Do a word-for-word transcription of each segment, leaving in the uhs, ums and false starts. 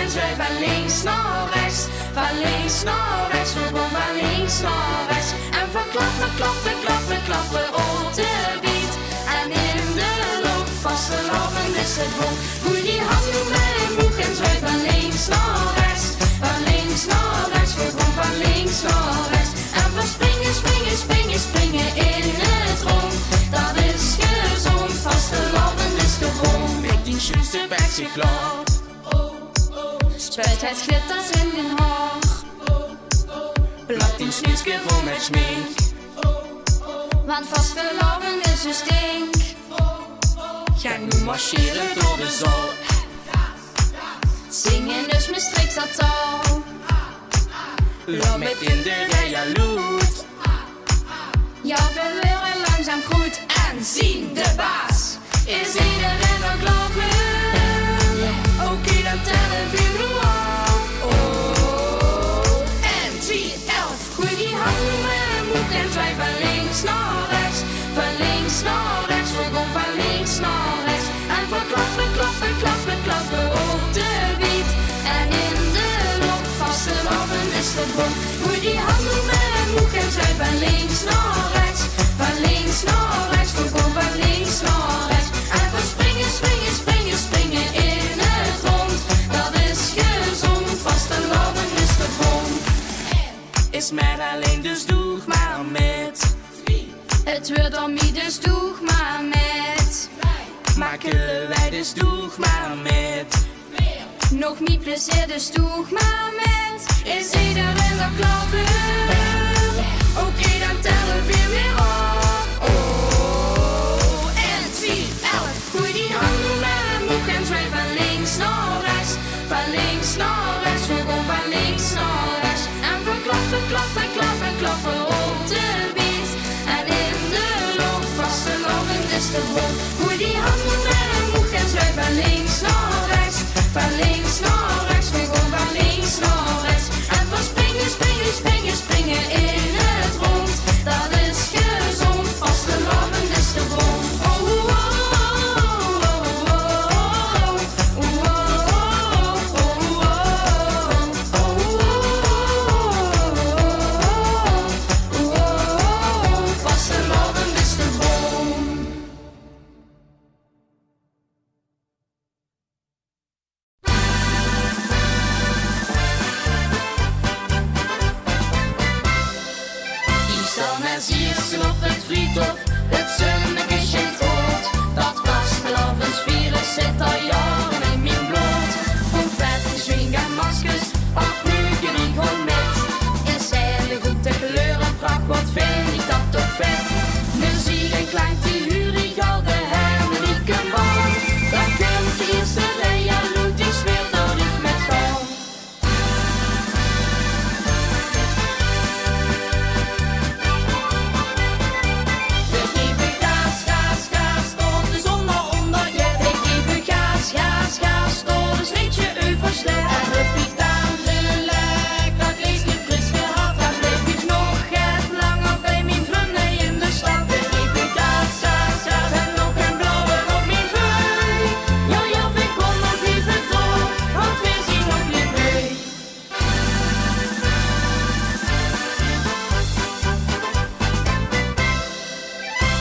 En zjui van links nao rechs, van links nao rechs, veer goon van links nao rechs. En veer klappe, klappe, klappe, klappe op de beat. En in de loch, vastelaovend is de boel. Goej die hand noe mer umhoeg en zjui van links nao rechs, van links nao rechs, veer goon van links nao rechs. En veer springe, springe, springe, springe in 't rónd. Dat is gezónd, vastelaovend is de bom. Mit dien sjoenste bekske klaor. Spuit 't glitters in dien haor. Plat dien snuutske vol mit sjmink. Want vastelaovend is ós dink. Gaon noe marsjere door de zaol. Zinge is Mestreechs taal. Laot mit in de rij jaloers. Jao, veer weure langzaam groet en zien de baas. Is ederein d'r klaor veur? Oké, dan telle veer noe aaf. Oh, en tien, elf. Goej die hand noe mer umhoeg en zjui van links nao rechs, van links nao rechs, veer goon van links nao rechs. En veer klappe, klappe, klappe, klappe op de beat. En in de loch, vastelaovend is de bom. Goej die hand noe mer umhoeg en zjui van links nao rechs, van links nao rechs, veer goon van links nao rechs. En veer springe, springe, springe, springe in 't rónd. Dat is gezónd, vastelaovend is de bom. Is mer allein, dus doeg mer mit. 't Weurt dan mie, dus doeg mer mit. Makkele wei, dus doeg mer mit. Nog mie plezeer, dus doeg mer mit. Is ederein d'r klaor veur? Oké, dan telle veer weer aaf. Oh, en tien, elf. Goej die hand noe mer umhoeg en zjui van links nao rechs, van links nao rechs, veer goon van links nao rechs. En veer klappe, klappe, klappe, klappe op de beat. En in de loch, vastelaovend is de bom. Goej die hand noe mer umhoeg en zjui van links nao rechs, van links nao rechs, veer goon van links nao rechs. En veer springe, springe, springe, springe in 't rónd. Dat is gezónd, vastelaovend is de bom. Oh, oh, oh. Vastelaovend is de bom. Ich staon es ierste op 't Vriethof, 't zunneke sjijnt good. Dat vastelaovesvirus zit al jaore in mien blood. Confetti, swing en maskers, op nuuj geriegel mit. In scène good te kleure brach, wat vinj ich dat toch vet. Meziek en klank die huur ich al de hiele wiek in band. Dan kump de ierste rij al oet, die zweert dat ich mit gaon. Veer geve gaas, gaas, gaas, tot de zon d'r ónger geit. Veer geve gaas, gaas, gaas, tot 't leedje euversleit. En hup ich dan de lek, dat leedje fris gehad, dan blief ich nog get langer bie mien vrunne in de stad. Veer geve gaas, gaas, gaas, en nog ein blauwe op mien veuj. Jao, jao, veer kómme nog eve door, want veer zien nog neet beu.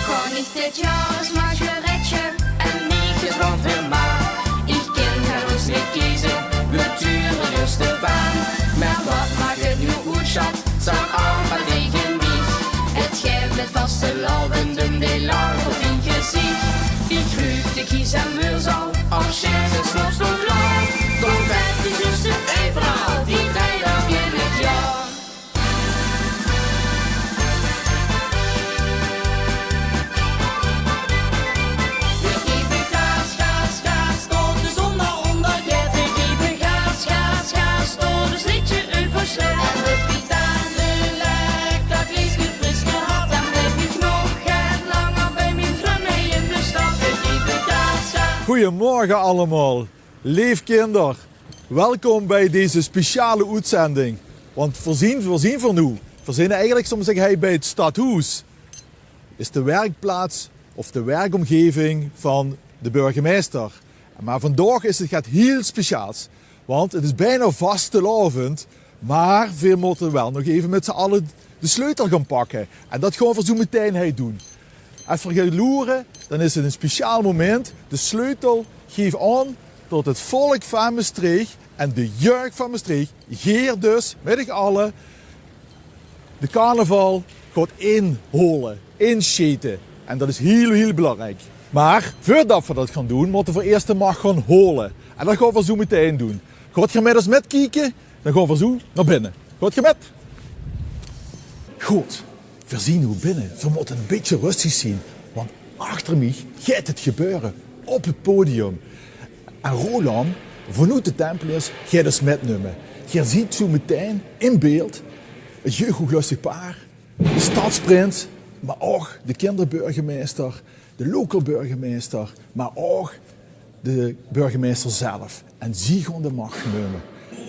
Gaon ich dit jaor es majoretske en neet es brandweerman? Ich kin gaar neet keze, veer ture juus de baan. Mer wat maak 't noe oet, sjat, zag Alma tege mich. 't Geit mit vastelaovend um de lach op dien gezich. Ich ruuk de kies en wurzel, al sjit 't snops nog klaor. Confetti zuus te euveral, die drie daag in 't jaor. Veer geve gaas, gaas, gaas, tot de zon d'r ónger geit. Veer geve gaas, gaas, gaas, tot 't leedje euversleit. En hup ich dan de lek, dat leedje fris gehad, dan blief ich nog get langer bie mien vrunne in de stad. Veer geve gaas, gaas. Goeiemorge allemaol. Leef kinder, welkom bie deze speciale oetzending. Want veer zien, veer zien veer noe. Veer zien eigelik, zólle v'r zègke, hei bie 't stadhoes. Is de werkplaats of de werkomgeving van de burgemeister. Mer vandaag is 't get hiel speciaals. Want het is bijna vastelaovend, maar veer mótte wel nog eve mit z'n alle de sleutel gaon pakke. En dat gaon veer zoe metein hei doen. Es veer gaon loere, dan is het ein speciaal moment. De sleutel geef aon tot het volk vaan Mestreech en de jeug vaan Mestreech, geer dus, mit uch alle, de carnaval gaot inhole, insjete. En dat is hiel, hiel belaankriek. Maar veurdat veer dat gaon doen, mótte veer iers de mach gaon hole. En dat gaon veer zoe metein doen. Gaot geer mit os mitkieke, dan gaon veer zoe nao binne. Gaot geer mit? Good, veer zien noe binne. Veer mótte e bitteke rösteg zien, want achter miech geit het gebeure op het podium. En Roland, vaanoet de Tempeleers, geit os mitnumme. Geer zeet zoe metein in beeld het jeughoeglösteg paar, de stadsprins, maar ouch de kinderburgemeister, de local burgemeister, maar ouch de burgemeister zelf. En zie gaon de mach numme.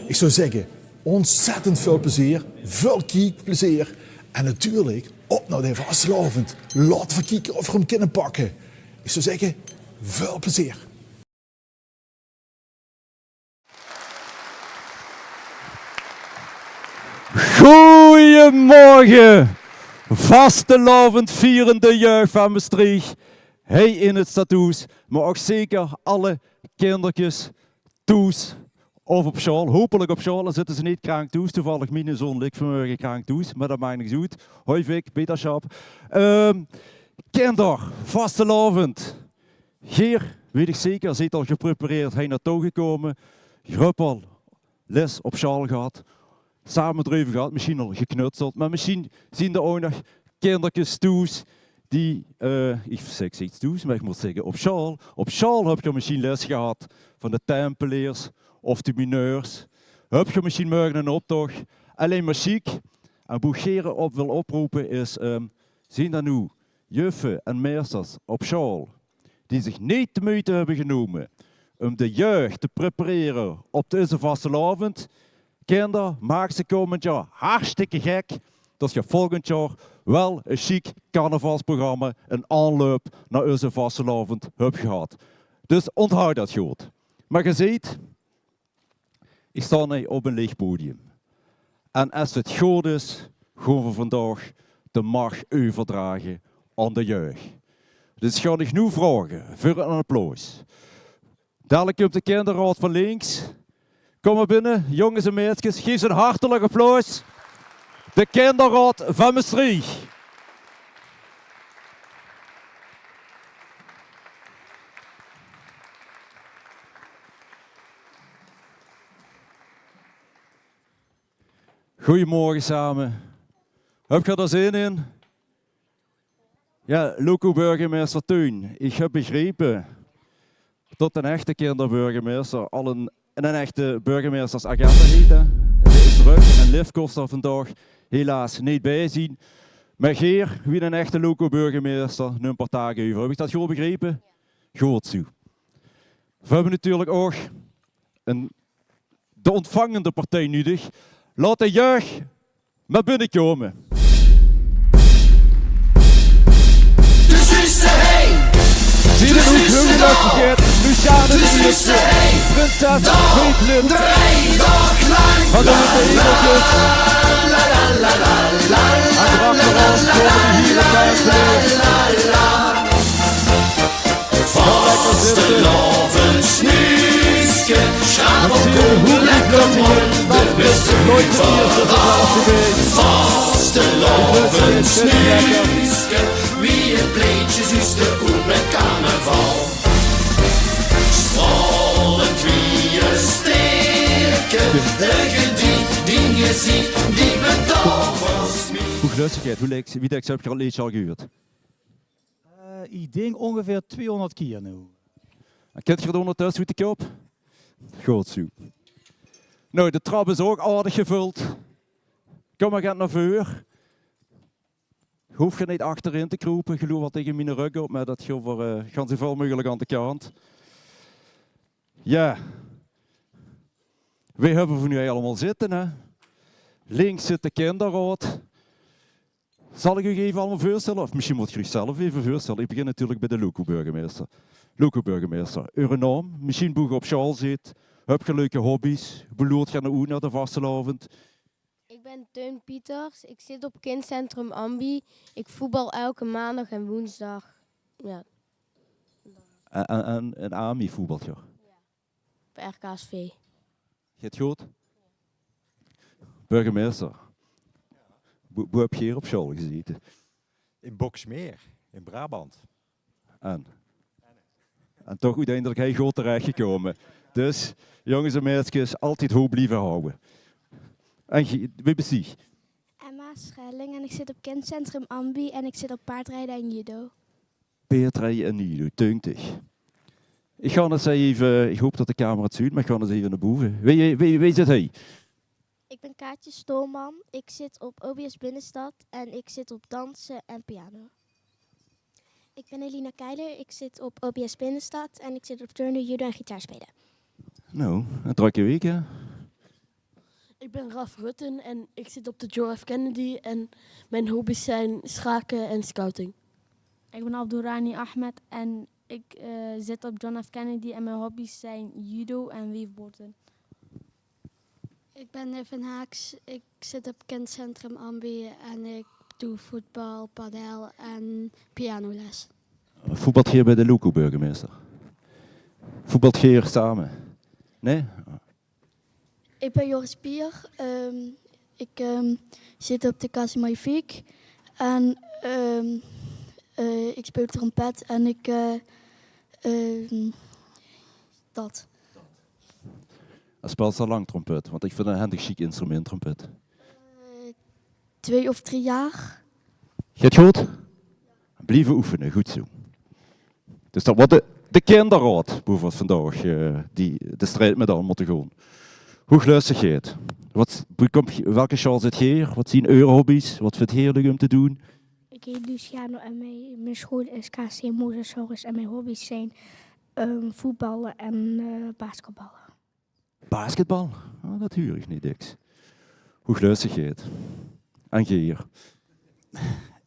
Iech zouw zègke, ontzettend väöl plezeer, väöl kiekplezeer en natuurlek op nao de vastelaovend. Laot veer kieke of veer 'm kinne pakke. Iech zouw zègke, väöl plezeer. Goeiemorge, vastelaovendvierende jeug vaan Mestreech, hei in het stadhoes, maar ouch zeker alle kinderkes thoes of op sjaol. Hopelek op sjaol, dan zitte ze neet kraank thoes. Toevalleg, miene zoon ligk vaanmörge kraank thoes, maar dat maak niks oet. Hoi Vic, betersjap. Ehm, kinder, vastelaovend. Geer, weet iech zeker, zeet al geprepareerd hei naotouw gekoume. Geer höb al les op sjaol gehad, same dreuver gehad, mesjiens al geknutseld. Maar mesjiens zien d'r ouch nog kinderkes thoes die, eh, iech zègk steeds thoes, maar iech moot zègke op sjaol. Op sjaol höb geer mesjiens les gehad vaan de Tempeleers of de mineurs. Höb geer mesjiens mörge 'nen optoch. Allein maar sjiek. En boe iech geer op wèl oprope is, ehm, zien d'r noe juffe en meisters op sjaol die ziech neet de meujte höbbe genome um de jeug te preparere op dees vastelaovend. Kinder, maak ze koumend jaor hartstikke gek, tot geer volgend jaor wel e sjiek carnavalsprogramma in aonloup nao eus vastelaovend höb gehad. Dus onthaoj dat good. Maar geer zeet, iech stoon hei op e leeg podium. En es het good is, goon veer vaandaog de mach euverdrage aon de jeug. Dus iech gaon uuch noe vraoge veur 'n applaus. Dalek kump de kinderraod vaan links. Kom maar binne, jonges en meidskes, geef ze 'n hartelek applaus. De kinderraod vaan Mestreech. Goeiemorge same. Höb geer d'r zin in? Jao, loco-burgemeister Teun, iech höb begrepe tot d'n echte kinderburgemeister al 'n, 'n echte burgemeistersagenda heet, hè. Heer is trök en Liv kós d'r vaandaog helaas neet bij zien. Maar geer, wie 'nen echte loco-burgemeister, numt 'n paar daag euver. Höb iech dat good begrepe? Good zoe. Veer höbbe natuurlek ouch 'n, de ontvangende partij nudig. Laot de jeug maar binnekoume. De zuuste hei. Zie de hoek, hun gelukkigheid. Luciane de Zuuste hei. Prinses Caitlin. Drie daog laank. Wat doen we tegen de jeug? En achteraf komen die hele mensen. Vastelaovend snuuske, sjaap op kómme, lekker móndj, de bèste buut veural. Vastelaovend snuuske, wie e bleedje zuuste oet mien carnaval. Straolend wie e steerke, e geziech, dien geziech, die betovers miech. Hoeglöstegheid, wie dèks, wie dèks höb geer 't leedsje al gehuurd? Eh, iech dink oongeveer twiehóngerd kier noe. En kint geer 't oondertösse oet de kop? Good zoe. Noe, de trap is ouch aardeg gevöld. Kom maar get nao veur. Hoof geer neet achterin te kroepe. Geer loert wel tege miene rögk op, maar dat gaon veer, eh, gaon zoe väöl meugelek aon de kant. Jao. Wee höbbe veer noe hei allemaol zitte, hè? Links zit de kinderraod. Zal iech uuch eve allemaol veurstèlle? Of mesjiens mót geer uuch zelf eve veurstèlle. Iech begin natuurlek bij de loco-burgemeister. Loco-burgemeister, eur naom, mesjiens boe geer op sjaol zeet, Höb geer leuke hobby's? Boe loert geer nao oet nao de vastelaovend? Ik ben Teun Pieters. Ik zit op kindcentrum Ambi. Ik voetbal elke maandag en woensdag. Ja. En, en, en, en Ambi voetbalt geer? Op R K S V. Geit good? Burgemeister, boe, boe höb geer op sjool gezete? In Boxmeer, in Brabant. En? En toch oeteindelik hiel good terechgekómme. Dus, jónges en meidskes, altied hoop blieve hawwe. En gie-, wie bis diech? Emma Schelling en ik zit op kindcentrum Ambi en ik zit op paardrijden en judo. Paerdrijden en judo, tuintig. Ich gaon ins eve, ich hoop det de camera 't zuut, mer ich gaon ins eve nao bove. Wee, wee, wee zit hie? Ik ben Kaatje Stolman. Ik zit op O B S Binnenstad en ik zit op dansen en piano. Ik ben Elina Keiler. Ik zit op O B S Binnenstad en ik zit op turnen, judo en gitaar spelen. Nou, 'n drökke waek, hè? Ik ben Raf Rutten en ik zit op de John F. Kennedy en mijn hobby's zijn schaken en scouting. Ik ben Abdurani Ahmed en ik eh, zit op John F. Kennedy en mijn hobby's zijn judo en weefboten. Ik ben Nevin Haaks. Ik zit op kindcentrum Ambi en ik doe voetbal, padel en pianoles. Voetbalt geer bij de loco, burgemeister? Voetbalt geer same? Nee? Ik ben Joris Pier. Ehm, ik ehm, zit op de Casimir Fiek. En ehm, eh, ik speel trompet en ik... eh, ehm, dat. En speels al lang trompet? Want ich vinj 't 'n hendig sjiek instrument, trompet. Eh, twee of drie jaar. Geit good? Blieve oefene, good zoe. Dus det waert de, de kinderraod, boe v'r vandaag eh, die, de strijd mit aan mótte gaon. Hoeglöstigheid. Wat, boe kump, welke sjaol zit geer? Wat zien eur hobby's? Wat vindj geer leuk um te doen? Ik heet Luciano en mijn, mijn school is K C Mosasaurus en mijn hobby's zijn ehm, voetballen en eh, basketballen. Basketbal? Oh, det huur ich neet dèks. Hoeglöstigheid. En geer?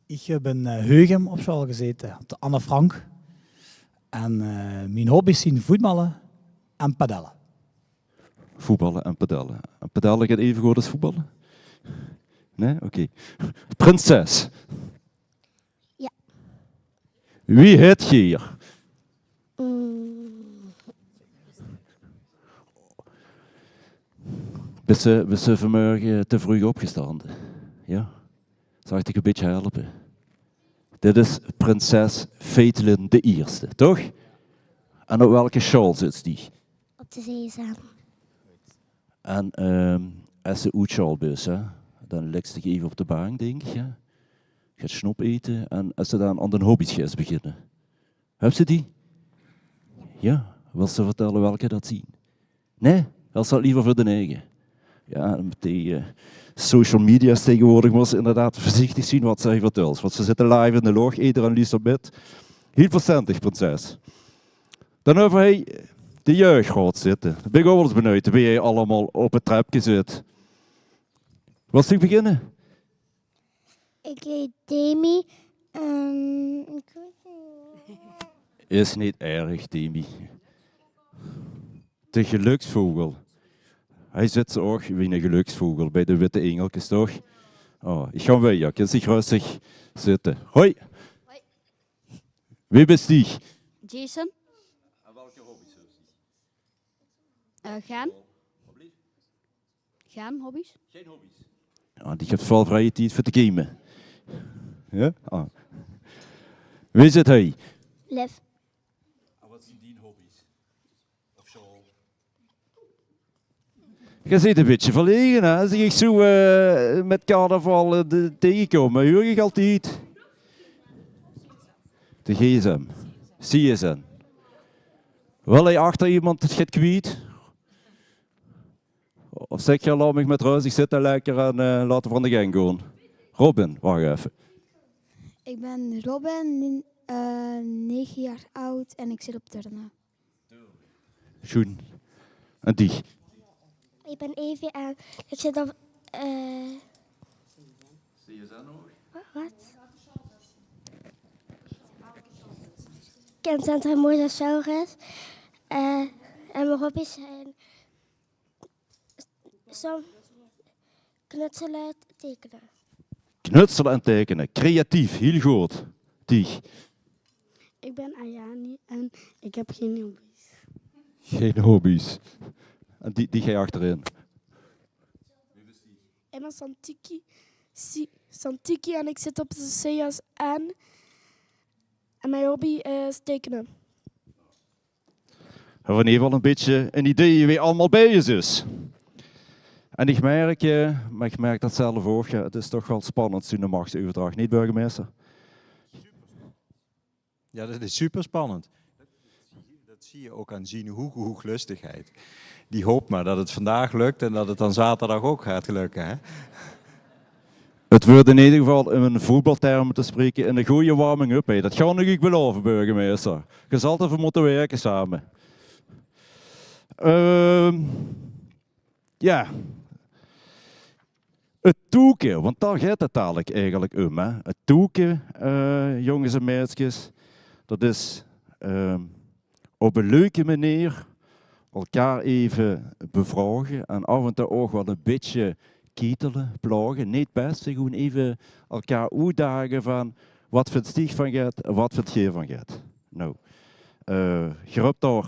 Ich höb in eh, Heugem op sjool gezete, op de Anne Frank. En eh, mien hobby's zien voetballe en padelle. Voetballe en padelle. En padelle geit eve good es voetballe? Nee? Oké. Prinses. Ja. Wie hèt geer? Mm. Bis se, bis se vanmorge te vreug opgestande? Ja? Zal ich dich e bietje helpe? Dit is prinses Vetelin de Ierste, toch? En op welke sjaol zits die? Op de C S M. En ehm, es se oet sjaol bis, hè, dan lèks dich eve op de bank, dink ich, hè. Geis snop ete en es se dan aan de hobby's geis beginne. Höbs se die? Ja, wils se vertèlle welke det zien? Nee? Höls se det leever veur dien eige? Ja, mit die eh, social media's taegewoordig mós se inderdaad veurzichtig zien waat se vertèls. Want ze zitte live in de lóch, ederein luustert mit. Hiel verstendig, prinses. Dan höbbe v'r hie de jeugdraod zitte. Dao bin ich ouch waal ins benuujd wie geer allemaol op 't trepke zit. Wils se beginne? Ik heet Demi. Ehm, ik weet niet. Is neet erg, Demi. De geluksvogel. Hae zit ouch wie 'ne geluksvogel bie de witte ingelkes, toch? Oh, ich gaon wiejer. Kins dich röstig zitte. Hoi. Hoi. Wie bis dich? Jason. En welke hobby's höbs dich? Eh, gein. Gein hobby's? Gein hobby's. Ja, dich höbs väöl vrije tied veur te game. Ja? Ah. Wie zit hae? Liv. En waat zien dien hobby's? Op sjaol? Geer zeet e bietje verlege, hè? Es ich dich zoe eh, mit carnaval eh, de, taengekóm, huuer ich altied. De G S M. C S N. Waal, hie achter emes get kwiet. Of zèk geer: laot mich mit rös, ich zit dao lekker en eh, laot v'r aan de gang gaon. Robin, wach effe. Ik ben Robin, ni- eh, negen jaar oud en ik zit op turnen. Sjoen. En dich? Ik ben Evie en ik zit op... eh, wa- wat? Kindcentrum Mosasaurus. Eh, en mijn hobby's zijn Zo, knutselen, tekenen. Knutselen en tekenen. Creatief, hiel good. Tieg. Ik ben Ayani en ik heb geen hobby's. Geen hobby's. En die, die ga je achterin. Ik ben Santiki, Si- Santiki en ik zit op de C S N. En mijn hobby is tekenen. Höbbe v'r in eder geval e bietje 'n idee wee allemaol bie is. En ich merk, eh, mer ich merk dat zelf ouch, ja, 't is toch waal spannend, zoe'n machseuverdrach, neet, burgemeister? Ja, dat is superspannend. Dat zie je ook aan zien hoege hoeglustigheid. Die hoopt maar dat het vandaag lukt en dat het dan zaterdag ook gaat gelukken, hè? 't Weurt in eder geval, um in voetbalterme te spreke, 'n goeie warming-up, hè. Dat gaon ich uch belaove, burgemeister. Ge zalt d'r veur mótte wirke same. Ehm, ja. 't Toeke, want dao geit 't dalik eigelik um, hè. 't Toeke, eh, jónges en meidskes, dat is, ehm, op 'n leuke meneer elkaar eve bevraoge en aaf en toe ouch waal e bietje kietele, plaoge. Neet peste, gewoen eve elkaar oetdage vaan: wat vins diech vaan get, wat vins geer vaan get? Noe, eh, geer höb dao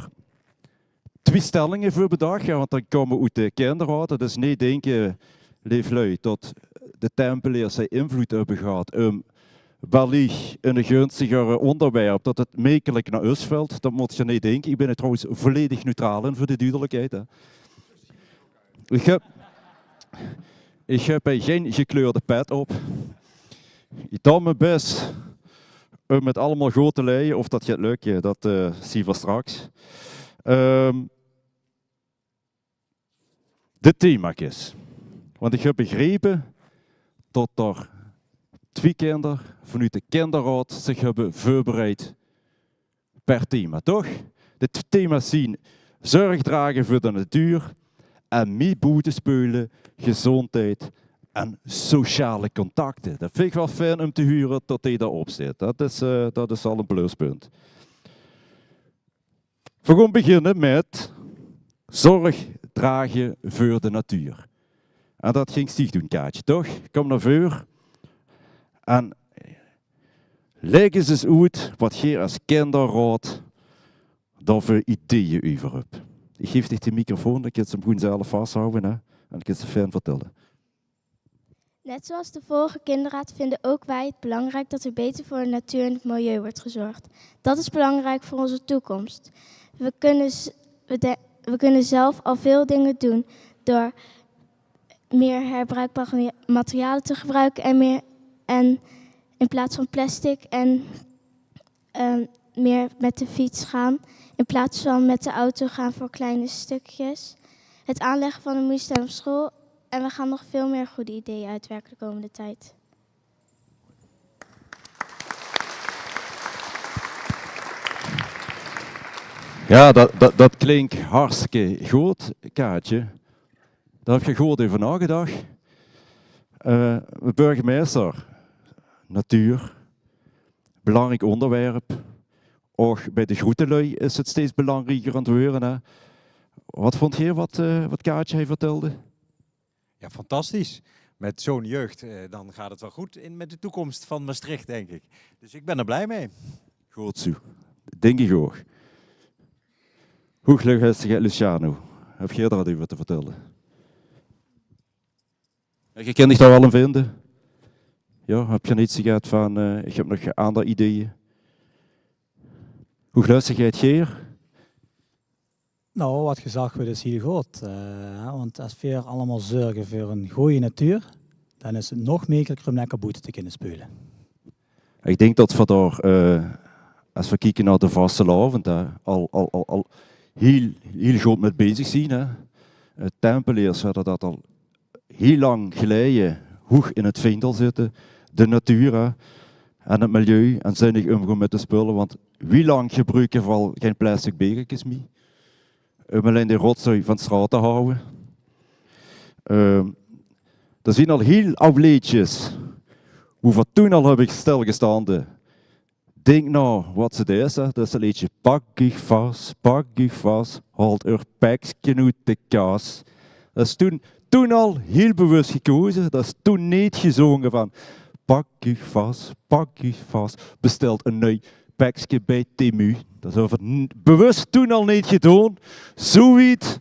twie stellinge veur bedach, ja, want die koume oet de kinderraod. Dat is neet dinke, leef lui, tot de Tempeleers hei invloed höbbe gehad um wellich in e gunstiger oonderwerp, tot 't mekelik nao us vèlt. Dat mót geer neet dinke. Ich bin d'r trouwens volledig neutraal in, veur de dudelikheid, hè. Ich höb, ich höb hei gein gekleurde pet op. Ich doon mien bès um 't allemaol good te leie. Of dat geit lökke, dat, eh, zien v'r straks. Ehm, de themakes. Want ich höb begrepe tot d'r twie kinder vanoet de kinderraod zich höbbe veurbereid per thema, toch? De t-, thema's zien: zörg drage veur de natuur en mie boete speule, gezóndheid en sociale contacte. Dat vin ich waal fijn um te hure tot die dao-op zit. Dat is, eh, dat is al e pluspunt. Veer goon beginne mèt zörg drage veur de natuur. En dat gings diech doen, Kaatje, toch? Kom nao veur. En lègk ins ins oet wat geer es kinderraod dao veur ideeë euver höb. Ich geef diech de microfoon, dan kins te 'm gewoen zelf vashawwe, hè? En dan kins te fijn vertèlle. Net zoals de vorige kinderraad vinden ook wij het belangrijk dat er beter voor de natuur en het milieu wordt gezorgd. Dat is belangrijk voor onze toekomst. We kunnen, z- we, de- we kunnen zelf al veel dingen doen door meer herbruikbare materialen te gebruiken en, meer, en in plaats van plastic en ehm, meer met de fiets gaan in plaats van met de auto gaan voor kleine stukjes. Het aanleggen van een moestuin op school. En we gaan nog veel meer goede ideeën uitwerken de komende tijd. Ja, dat, dat, dat klink hartstikke good, Kaatje. Dao höb geer good euver naogedach. Eh, burgemeister, natuur, belangriek oonderwerp. Ouch bij de groete lui is 't steeds belangrieker aon 't weure, hè. Wat vónd geer wat, eh, wat Kaatje hei vertèlde? Ja, fantastisch. Met zo'n jeugd, eh, dan gaat het wel goed in, met de toekomst van Maastricht, denk ik. Dus ik ben er blij mee. Good zoe. Dink ich ouch. Hoeglöstigheid Luciano, höb geer dao get euver te vertèlle? Ja, geer kint uch dao waal in vinde. Ja, höb geer neet zoe get vaan, eh, ich höb nog aander ideeë? Hoeglöstigheid, geer? Nou, wat gezag weurt is hiel good. Eh, want es veer allemaol zörge veur 'n gooj natuur, dan is 't nog mekeliker um lekker boete te kinne speule. Ich dink tot veer dao, eh, es veer kieke nao de vastelaovend, hè, al, al, al, al hiel, hiel good mèt bezig zien, hè. Eh, Tempeleers höbbe dat al hiel laank geleie hoeg in 't vaandel zitte. De natuur, hè, en 't milieu en zinnig umgoon mèt de spulle, want wie laank gebruke veer al gein plastic bekerkes mie? Um allein de rotzooi vaan straot te hawwe. Ehm, d'r zien al hiel aw leedsjes, boe veer toen al höbbe stèlgestande. Dink nao wat ze deis, hè. Dat is 't leedsje: Pak uch vas, pak uch vas, haolt eur pekske oet de kas. Dat is toen, toen al hiel bewus gekoze. Dat is toen neet gezonge van: "Pak uch vas, pak uch vas, bestelt ein nui pekske bij Temu." Dat is over, bewus toen al neet gedoon. Zoe wied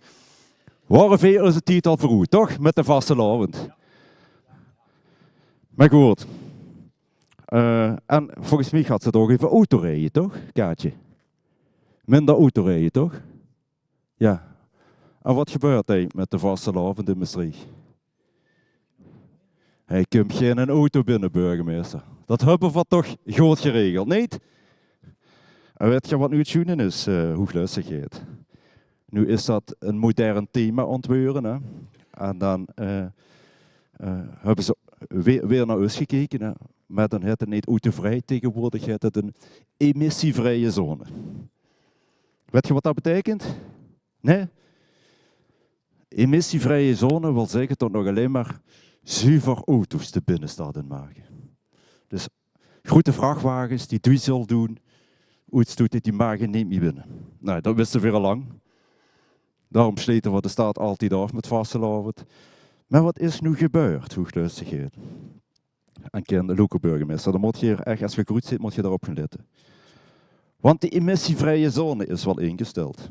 wore veer euze tied al veuroet, toch? Mit de vastelaovend. Mer good. Eh, en volges mich had ze 't ouch euver autorieje, toch, Kaatje? Minder autorieje, toch? Jao. En wat gebäört hie mit de vastelaovend in Mestreech? Hie kump geine auto binne, burgemeister. Dat höbbe v'r toch good geregeld, neet? En wèt geer wat noe 't sjoene is, eh, hoeglöstigheid? Noe is dat e modern thema aon 't weure, hè. En dan, eh, eh, höbbe ze weer, weer nao us gekeke, hè. Mer dan hèt 't neet autovrij, taegewoordig hèt 't 'n emissievrije zone. Wèt geer wat dat beteikent? Nae? Emissievrije zone wil zègke tot nog allein mer zuver auto's de binnestad in mage. Dus groete vrachwages die diesel doen oetstoete, die mage neet mie binne. Noe, dat wiste veer al lang. Daorum slete veer de stad altied aof mit vastelaovend. Mer wat is noe gebäörd, hoeglöstigheid? En kènne de loco-burgemeister, dan mót geer ech, es geer groet zit, mót geer daorop gaon lètte. Want die emissievrije zone is waal ingesteld.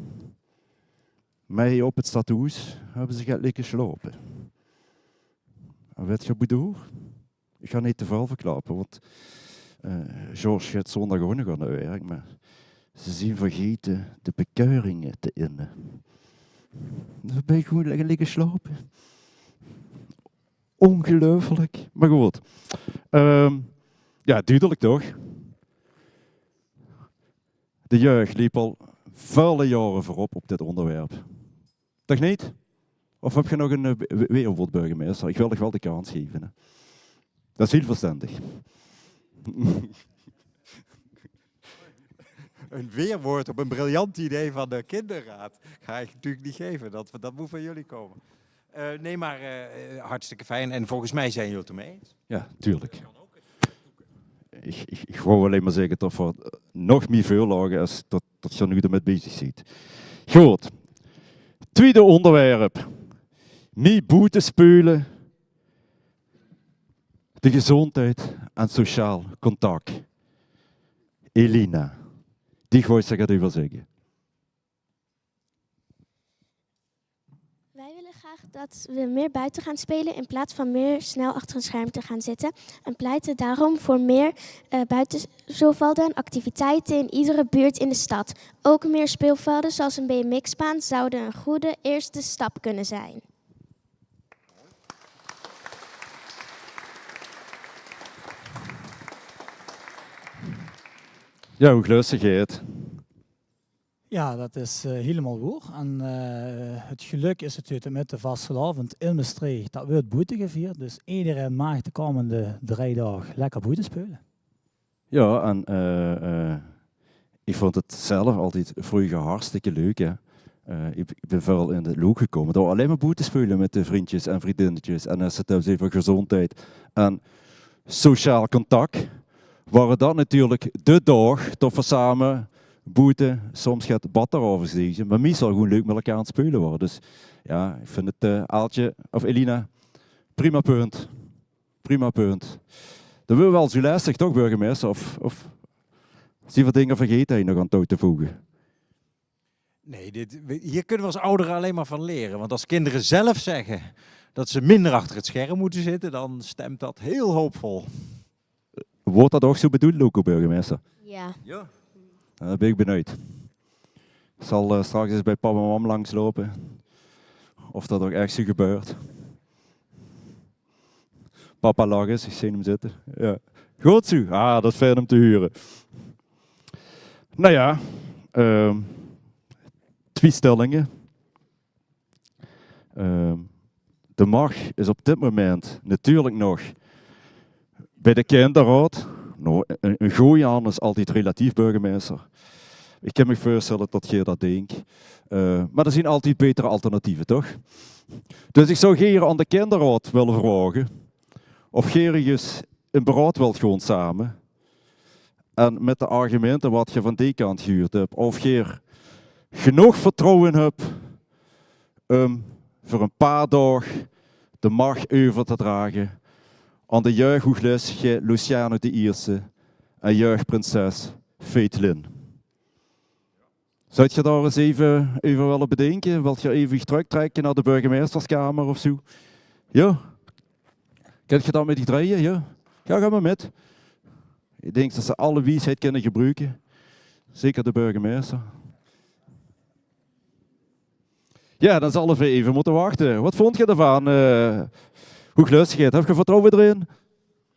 Mer hie op 't stadhoes höbbe ze get ligke slaope. En wèt geer boe door? Ich gaon neet te väöl verklappe, want, eh, George geit zóndig ouch nog aon 't werk, mer ze zien vergete de bekeuringe te inne. Dao bin ich gewoen ligke, ligke slaope. Ongeluifelik. Mer good. Ehm, jao, dudelik toch? De jeug leep al väöl jaore veurop op dit óngerwerp. Toch neet? Of höb geer nog e, eh, we-, weerwoord, burgemeister? Ich wil uch waal de kans geve, hè. Dat is hiel verstendig. Ein weerwoord op ein briljant idee van de kinderraad ga ich natuurlik neet gaeve. Dat, dat mót van uch kómme. Eh, nae, mer, eh, hartstikke fijn. En volges mich zeen geer 't d'r mit eins. Jao, tuurlik. Ich, ich, ich wou allein mer zègke tot veer nog mie veurlaoge es tot, tot geer noe d'rmit bezig zeet. Good. Twiede óngerwerp. Mie boete speule. De gezóndheid en sociaal contact. Elina, die geit zich get euver zègke. Wij willen graag dat we meer buiten gaan spelen in plaats van meer snel achter een scherm te gaan zitten en pleiten daarom voor meer, eh, buitenspeelvelden en activiteiten in iedere buurt in de stad. Ook meer speelvelden zoals een B M X-baan zouden een goede eerste stap kunnen zijn. Jao, hoeglöstigheid. Jao, dat is, eh, hielemaol woer. En, eh, 't gelök is natuurlik mit de vastelaovend in Mestreech, dat weurt boete gevierd. Dus ederein maag de kómmende drei daog lekker boete speule. Jao, en, eh, eh, ich vónd 't zelf altied vreuger hartstikke leuk, hè. Eh, ich, ich bin väöl in de Look gekómme. Dao allein mer boete speule mit de vrundjes en vrundinnetjes. En es 't dan euver gezóndheid en sociaal contact, waore dat natuurlik de daog tot veer same boete soms get batteraovesdege, mer meistal gewoen leuk mit elkaar aon 't speule waore. Dus jao, ich vin 't, eh, Aaltje of Elina, prima punt. Prima punt. Dat weurt waal zoe lestig, toch, burgemeister? Of, of zien veer dinger vergete hie nog aon touw te voege? Nee, dit, we- hier kunnen we als ouderen alleen maar van leren. Want als kinderen zelf zeggen dat ze minder achter het scherm moeten zitten, dan stemt dat heel hoopvol. Weurt dat ouch zoe bedoeld, Loco, burgemeister? Ja. Ja. Dao bin ich benuujd. Ich zal, eh, straks ins bij pap en mam langsloupe. Of dat ouch ech zoe gebäört. Papa, lach ins, ich zeen 'm zitte. Jao. Good zoe. Ah, dat is fijn um te hure. Noe jao, ehm, twie stellinge. Ehm, de mach is op dit moment natuurlik nog bij de kinderraod. Noe, ein, ein gooj aan is altied relatief, burgemeister. Ich kin mich veurstelle tot geer dat dink. Eh, mer d'r zien altied betere alternatieve, toch? Dus ich zou gaer aon de kinderraod wille vraoge of geer ins in beraod wilt gaon same. En mit de argumente wat geer van die kant gehuurd höb, of geer genóg vertrouwe höb um veur e paar daog de mach euver te drage aan de jeughoeglöstige Luciano d'n Ierste en jeugprinses Veetlin. Zouwt geer dao ins eve euver wille bedinke? Wilt geer eve tröktrèkke nao de burgemeisterskamer of zoe? Jao? Kènt geer dat mit die drieje? Jao? Jao, gaot mer mit. Ich dink dat ze alle wiesheid kinne gebruke. Zeker de burgemeister. Jao, dan zalle v'r eve mótte wachte. Wat vónt geer d'rvan, eh, hoeglöstigheid? Höb geer vertrouwe d'rin?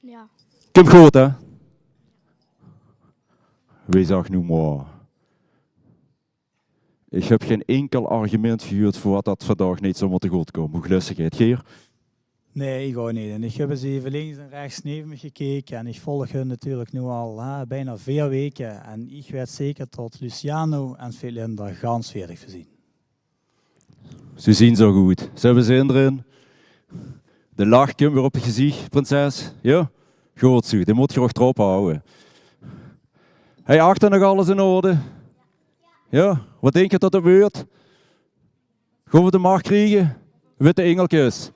Jao. Kump good, hè? Wae zag noe mer? Ich höb gein inkel argument gehuurd veur wat dat vandaag neet zou mótte good kómme. Hoeglöstigheid, geer? Nae, ich ouch neet. En ich höb ins eve links en rechs neve mich gekeke en ich volg hun natuurlik noe al, hè, bienao veer waeke. En ich weit zeker dat Luciano en Veetlin d'r gans veerdig veur zien. Ze zien zo good. Ze höbbe zin d'rin. De lach kump weer op 't geziech, prinses. Jao? Good zoe, die mót geer ouch d'rop hawwe. Hey, achter nog alles in orde? Jao? Wat dink geer tot 't weurt? Gaon v'r de mach kriege? Witte ingelkes.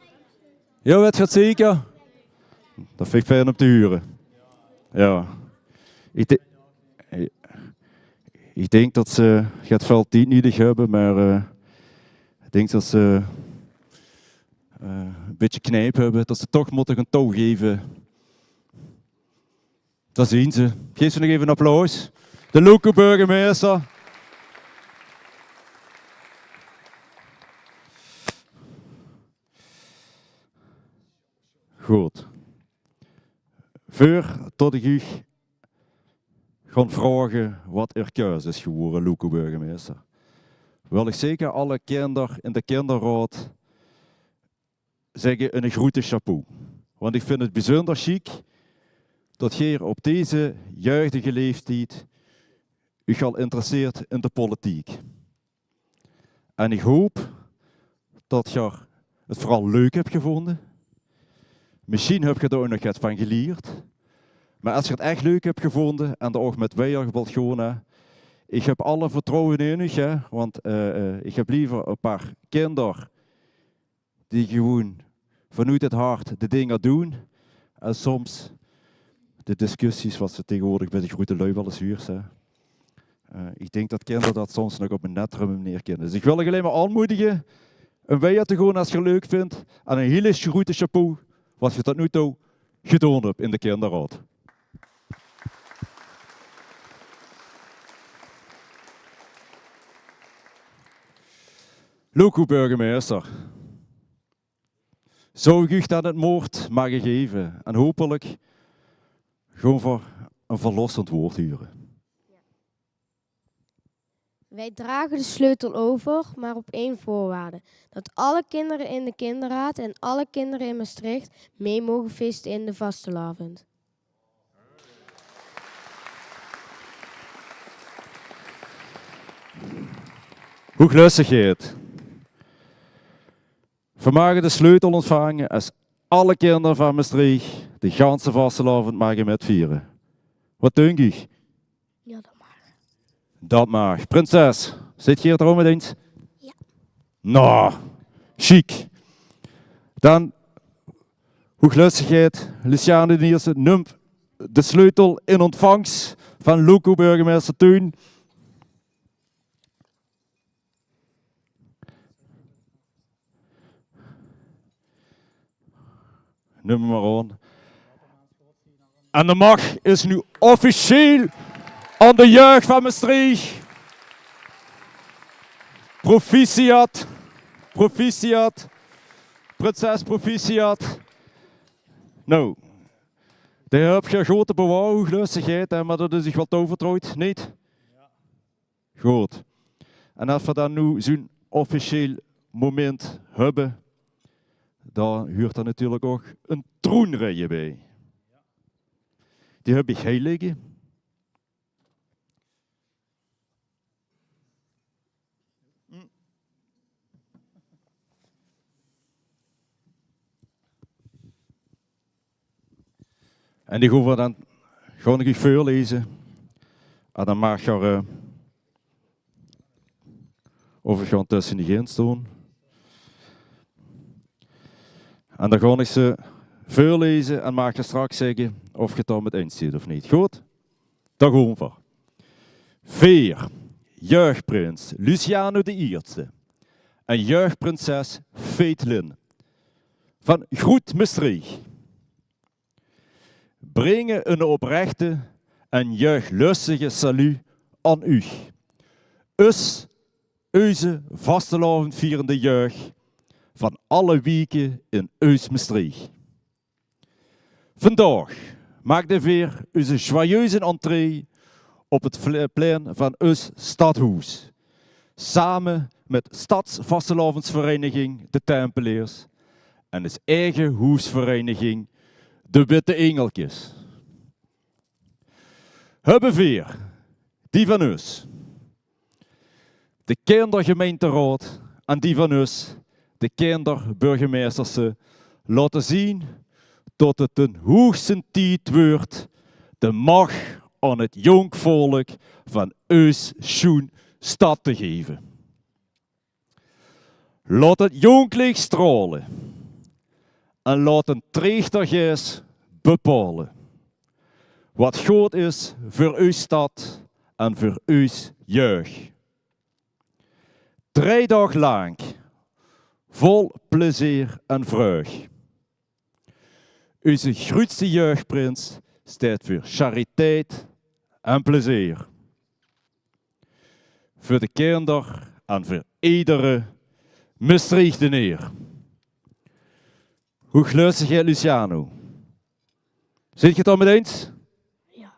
Jao, weit geer 't zeker? Dat vinj ich fijn óm te hure. Jao. Ich di-, ich dink dat ze get väöl tied nudig höbbe, mer, eh, ich dink dat ze, eh, e bietje kneip höbbe, dat ze toch mótte gaon toegeve. Dao zien ze. Gaef ze nog eve 'n applaus. De loco-burgemeister. Good. Veur tot ich uch gaon vraoge wat eur keus is gewore, loco-burgemeister, wil ich zeker alle kinder in de kinderraod zègke: 'ne groete chapeau. Want ich vinj 't bezunder sjiek dat geer op deze jeugdige leeftied uch al interesseert in de politiek. En ich hoop dat geer 't veural leuk höb gevónje. Mesjien höb geer dao ouch nog get van gelierd. Mer es geer 't ech leuk höb gevónje en d'r ouch mit wiejer wilt gaon, hè, ich höb alle vertrouwe in uch, hè, want, eh, eh, ich höb leever e paar kinder die gewoen vanoet 't hart de dinger doon. En soms de discussies wat se taegewoordig bie de groete lui waal ins huurs, hè. Eh, ich dink dat kinder dat soms nog op 'n nettere meneer kinne. Dus ich wil uch allein mer aanmoedige óm wiejer te gaon es geer 't leuk vintj. En 'n hiel groete chapeau wat geer tot noe toe gedaon höb in de kinderraod. Loco-burgemeister, zou ich uch dan 't waord mage geve en hopelik gaon v'r e verlossend waord hure. Wij dragen de sleutel over, maar op één voorwaarde: dat alle kinderen in de kinderraad en alle kinderen in Maastricht mee mogen feesten in de vastelaovend. Hoeglöstigheid. V'r mage de sleutel óntvange es alle kinder van Mestreech de ganse vastelaovend mage mitviere. Wat dunk uch? Ja, dat mag. Dat mag. Prinses, zeet geer 't d'r ouch mit eins? Ja. Noe, sjiek. Dan, hoeglöstigheid, Luciano d'n Ierste, num de sleutel in ontvangs van loco-burgemeister Teun. Num 'm mer aan. En de mach is noe officieel aan de jeug van Mestreech. Proficiat. Proficiat. Prinses, proficiat. Noe, de höb geer good bewaard, hoeglöstigheid, hè, mer dat is uch waal toevertrouwd, neet? Good. En es v'r dan noe zoe'n officieel moment höbbe, dan huurt d'r natuurlik ouch 'n troenreje bie. Die höb ich hie ligke. En die gaon v'r dan, gaon ich uch veurleze. En dan maag geer, eh, of geer gaon tösse die in staon. En dan gaon ich ze veurleze en maag geer straks zègke of geer 't dao mit eins zeet of neet. Good? Dao gaon v'r. Veer: jeugprins Luciano de Ierste en jeugprinses Veetlin van Groet Mestreech bringe 'n oprechte en jeuglustige salu aan uch, us, euze vastelaovendvierende jeug van alle wieke in eus Mestreech. Vandaag maakde veer uze joyeuze entree op 't vle-, plein van us stadhoes, same mit Stadsvastelaovesvereiniging De Tempeleers en us eige hoesvereiniging De Witte Ingelkes. Höbbe veer, die van us, de kindergemeinteraod, en die van us, de kinderburgemeesterse, laote zien tot 't d'n hoegsten tied weurt de mach aan 't jónk volk van eus sjoen stad te geve. Laot 't jónk leech straole en laot d'n Treechtergeis bepaole wat good is veur eus stad en veur eus jeug. Drei daag laank, vol plezeer en vreug. Euze groetste jeugprins steit veur chariteit en plezeer. Veur de kinder en veur edere Mestreechteneer. Hoeglöstige Luciano. Zeet geer 't dao mit eins? Jao.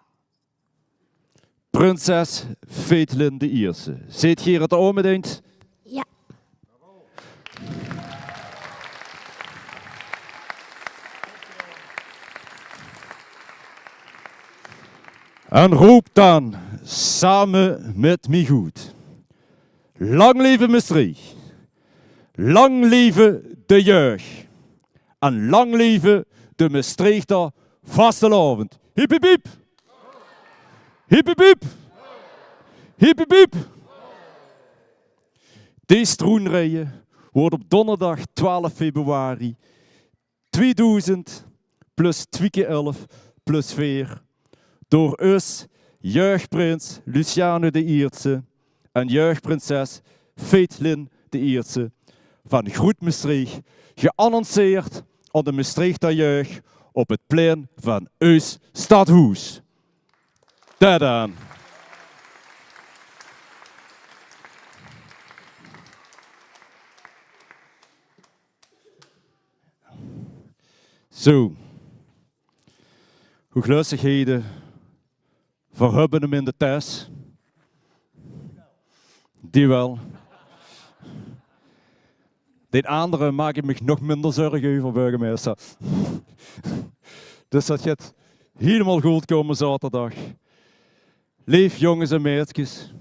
Prinses Veetlin de Ierste. Zeet geer 't dao mit eins? Jao. En roop dan same mit miech oet: Lang leve Mestreech! Lang leve de jeug! En lang leve de Mestreechter vastelaovend! Hiep, hiep, hiep! Hiep, hiep, hiep! Hiep, hiep, hiep! Dees troenreie weurt op donderdag twelf februari twiedoezend plus twie kier elf plus veer door us jeugprins Luciano de Ierste en jeugprinses Veetlin de Ierste van Groet Mestreech geannonceerd aon de Mestreechter jeug op 't plein van eus stadhoes. Tada! Zoe. Hoeglöstighede, veer höbbe 'm in de tes. Die wel. Dee andere maak ich mich nog minder zörg euver, burgemeister. Dus dat geit hielemaol good kómme zaoterdag. Leef jónges en meidskes,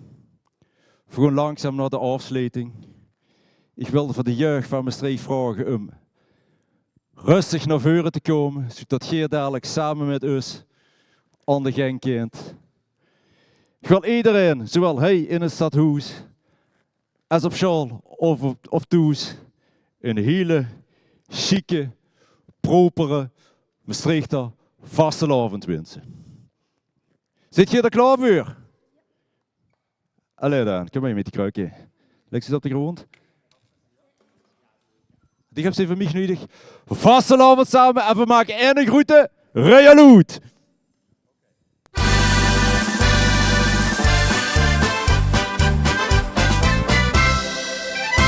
veer goon langzaam nao de aofsloeting. Ich wil veur de jeug van Mestreech vraoge um röstig nao veure te kómme, zoetot geer dalik same mit us aon de gang kint. Ich wil ederein, zoewel hei in 't stadhoes es op sjaol of, of thoes, 'n hiele sjieke, propere Mestreechter vastelaovend winse. Zeet geer d'r klaor veur? Allee dan, kóm mer mit die kruike. Lèk ze op de grónd. Die höbs se van mich nudig. Vastelaovend same en veer make eine groete Royal Oet.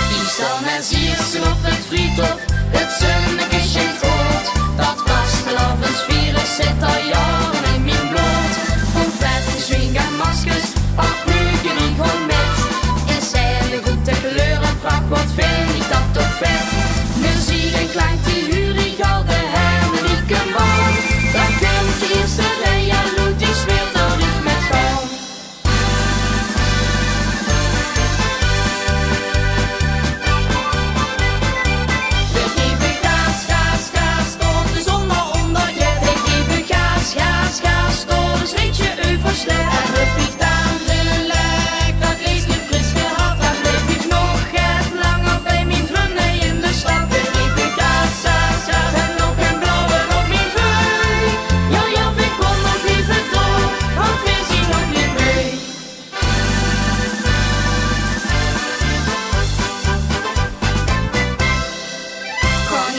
Ich staon es ierste op 't Vriethof, 't zunneke sjijnt rood. Dat vastelaovesviere zit al jaore in mien blood. Confetti, swing en maskers, parapluke, die gaon mit. In sjijne, groete kleure, prach, wat vinj ich dat toch vet. Meziek en klank, die huur ich al de hermenieke maon. Dan kump de ierste Royal Oet, die speelt dao mit gaon. De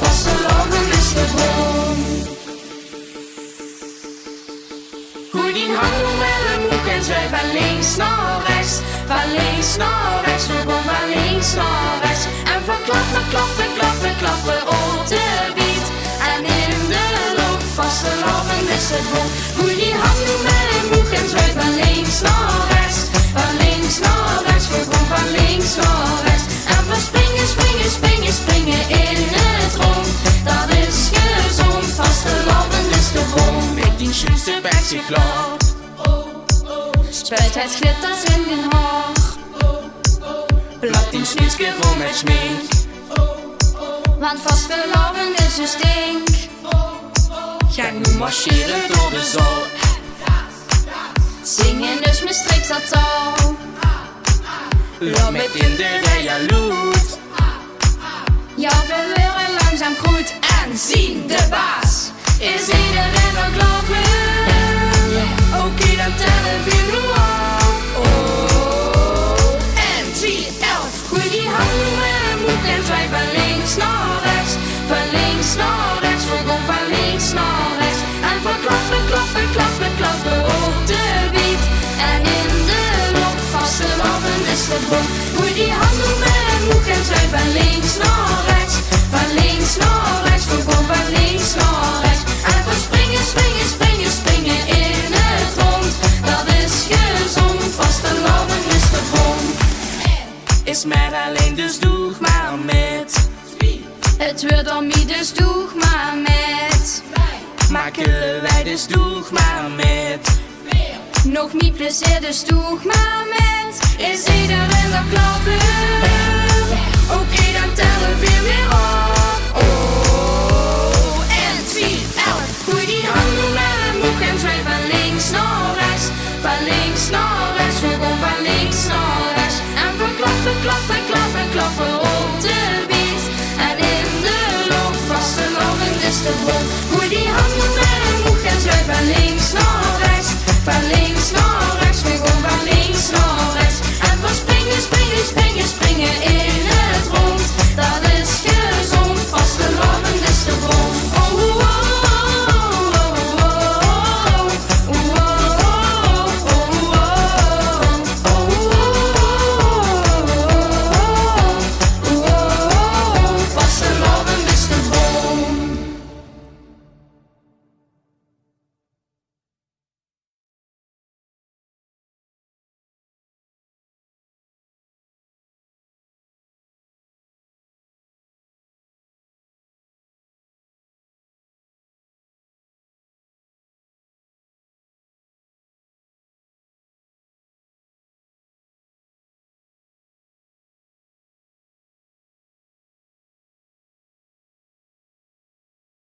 Vastelaovend is de bom. Goej dien hang noe mer umhoeg en zwaai van links nao rechts. Van links nao rechts, veur bom van links nao rechts. En veur klappe, klappe, klappe, klappe op de biet. En in de loch, vastelaovend is de bom. Goej dien hang noe mer umhoeg en zwaai van links nao rechts. Van links nao rechts, veur bom van links nao rechts. En veur springe, springe, springe, springe in 't rond. Dat is gezond, vastelaovend is de bom. Maak dien sjoenste bekske klaor. Spuit 't glitters in dien haor. Plak dien snuutske vol mèt sjmink. Want vastelaovend is de stink. Gaank noe marsjere door de zaol. Zinge is Mestreechs taal. Loup mèt in de rij jaloers. Jao, veer waere langzaam groet en zien de baas. Is ederein d'r klaor veur? Oké, dan tèlle veer noe aaf. Oh, en tien, elf. Goej dien hang noe mer umhoeg en zwaai van links nao rechts. Van links nao rechts, veur bom van links nao rechts. En veur klappe, klappe, klappe, klappe op de biet. En in de loch, vastelaovend is de bom. Goej dien hang noe mer umhoeg en zwaai van links nao rechts. Van links nao rechts, veur bom van links nao rechts. En veur springe, springe, springe, springe in 't rond. Dat is gezond, vastelaovend is de bom. Is mer allein, dus doeg mer mèt. Het weurt dan mie, dus doeg mer mèt. Makkele wei, dus doeg mer mèt. Nog mie plezeer, dus doeg mer mèt. Is ederein d'r klaor veur? Oké, dan tèlle veer weer aaf.